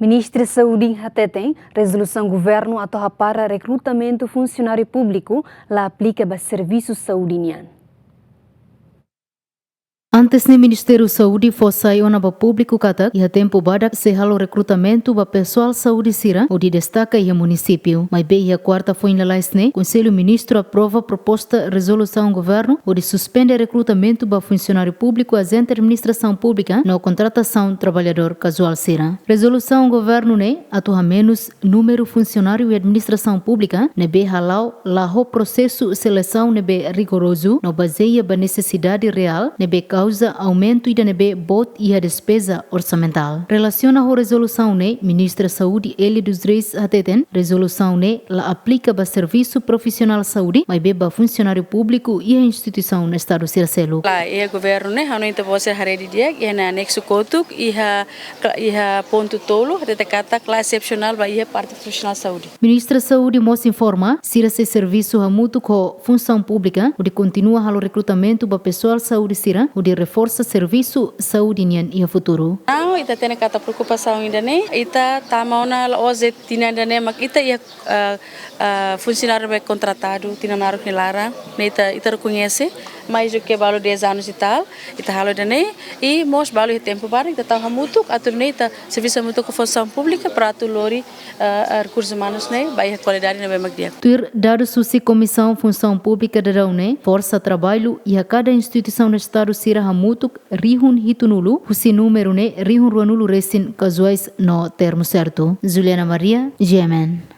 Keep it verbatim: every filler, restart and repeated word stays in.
Ministra Saúde hateten, rezolusaun governu atu hapara rekrutamentu funsionáriu públiku la aplika ba servisu saúde nian. Antes ne'e Ministériu Saúde fó sai ona ba públiku katak iha tempu badak sei halo rekrutamentu ba pesoál saúde sira hodi destaka iha munisípiu. Maibé iha kuarta foin lalais ne'e, Konsellu Ministru aprova proposta rezolusaun governu hodi suspende rekrutamentu ba funsionáriu públiku, ajente administrasaun públika no kontratasaun traballadór kazuál sira. Rezolusaun governu ne'e atu hamenus númeru funsionáriu iha administrasaun públika ne'ebé hala'o la ho prosesu selesaun ne'ebé rigorozu no bazeia ba nesesidade reál ne'ebé kauza aumentu ida ne'ebé boot iha despeza orsamentál. Relasiona ho rezolusaun ne'e, Ministra Saúde Élia dos Reis hateten, rezolusaun ne'e la aplika ba servisu profisionál saúde, maibé ba funsionáriu públiku iha instituisaun Estadu sira seluk. Lae, iha governu ne'e, ha'u hanoin ita-boot sira haree didi'ak, iha ne'e aneksu kotuk, iha, iha pontu tolu, hatete katak la esepsionál ba iha parte profisionál saúde. Ministra Saúde mós informa, sira sei servisu hamutuk ho Funsaun Públika, hodi kontinua halo rekrutamentu ba pesoál saúde sira, hodi reforsa servisu saúde nian iha futuru. Não, ita hatene katak preokupasaun ida-ne'e, ita tama ona la'ós tinan ida-ne'e mak ita iha, ah, ah, funsionáriu ne'ebé kontratadu tinan naruk nia laran, ne'e ita, ita rekoñese, mais do que balu dez anos e tal, ita halo ida-ne'e, i mós balu iha tempu badak, ita tau hamutuk, atu nune'e ita servisu hamutuk ho Funsaun Públika para atu lori, ah, ah, rekursus umanus ne'e ba iha kualidade ne'ebé mak di'ak. Tuir dadus husi Komisaun Funsaun Públika daudaun ne'e, forsa traballu iha kada instituisaun Estadu sira hamutuk rihun hitunulu, husi númeru ne'e rihun ruanulu resin kazuais no termu sertu. Juliana Maria, G M N.